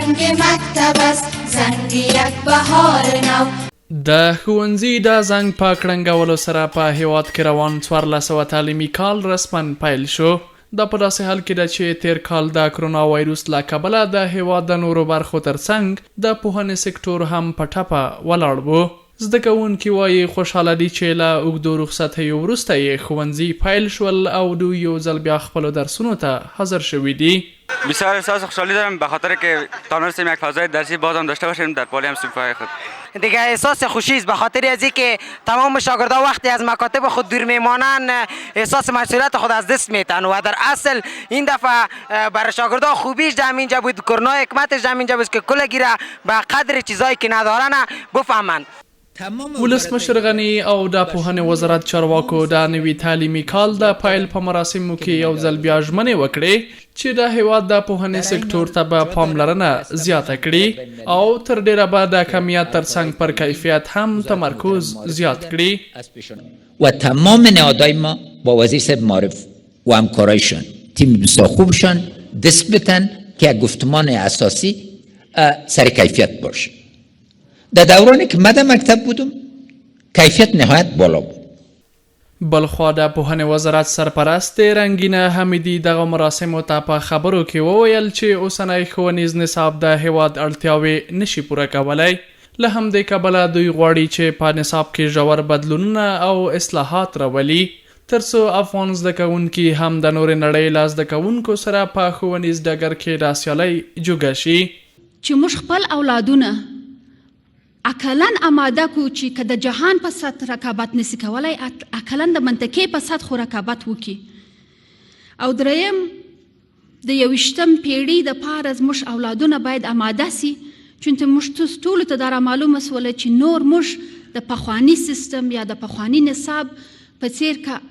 زنگ مکتب است، زنگ یک بهار نو. د ښوونځي د زنګ په کړنګولو سره په هېواد کې روان 1400 تعلیمي کال رسماً پیل شو. دا په داسې حال کې ده چې تېر کال د کرونا وایروس له کبله د هېواد د نورو برخو ترڅنګ د پوهنې سکټور هم په ټپه ولاړ و. زده کوونکي وايي، خوشحاله دي چې له اوږدو رخصتیو وروسته یې ښوونځي پیل شول او دوی یو ځل بیا خپلو درسونو ته حاضر شوي دي. بسیار احساس خوشحالی دارم به خاطر که تانستیم یک فضای درسی بازم داشته باشیم در پالی هم صنف‌های خود. دیگه احساس خوشی است به خاطر از اینکه تمام شاگردان وقتی از مکاتب خود دور میمانند، احساس مسئولیت خود از دست میتن و در اصل این دفعه برای شاگردان خوبیش در اینجا بود، کرونا حکمتش در اینجا بود که کلگی را به قدر چیزایی که ندارن بفهمند. ولسمشر غني او د پوهنې وزارت چارواکو د نوي تعلیمي کال د پیل په مراسمو کې یو ځل بیا ژمنې وکړې چې د هېواد د پوهنې سکټور ته به پاملرنه زیاته کړي او تر ډېره به د کمیت ترڅنګ پر کیفیت هم تمرکز زیات کړي. و تمام نهادهای ما با وزیر صاحب معارف و همکارایشان، تیم بسیار خوبشان، دست بتن که یک گفتمان اساسی سر کیفیت باشه. در دورانی که من در مکتب بودم، کیفیت نهایت بالا بود. بلخوا د پوهنې وزارت سرپرستې رنګینه حمیدي دغه مراسمو ته په خبرو کې وویل چې اوسنی ښوونیز نصاب د هېواد اړتیاوې نشي پوره کولی، له همدې کبله دوی غواړي چې په نصاب کې ژور بدلونونه او اصلاحات راولي، ترڅو افغان زده کوونکي هم د نورې نړۍ له زده کوونکو سره په ښوونیز ډګر کې د سیالۍ جوګه شي. چې موږ خپل اولادونه اقلا اماده کو چې که د جهان په سطح رقابت نسی کولای، اقلا د منطقې په سطح خو رقابت وکړي. او دریم، د 21 پیړۍ د پاره زموږ اولادونه باید اماده سي، چونکه موږ ټولو ته دا را معلومه سوله چې نور موږ د پخواني سیستم یا د پخواني نصاب په څیر که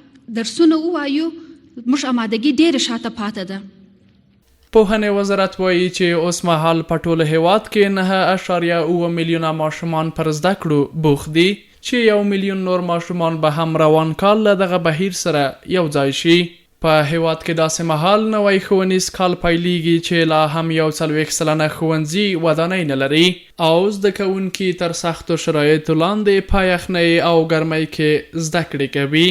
درسونه ووایو، موږ امادګي ډېره شاته پاته ده. پوهنې وزارت وايي چې اوسمهال په ټول هېواد کې 9.7 میلیونه ماشومان پر زده کړو بوخت دي، چې 1 میلیون نور ماشومان به هم روان کال له دغه بهیر سره یو ځای شي. په هېواد کې داسې مهال نوی ښوونیز کال پیلېږي چې لا هم 41% ښوونځي ودانۍ نه لري او زده کوونکي تر سختو شرایطو لاندې په یخنۍ او ګرمۍ کې زده کړې کوي.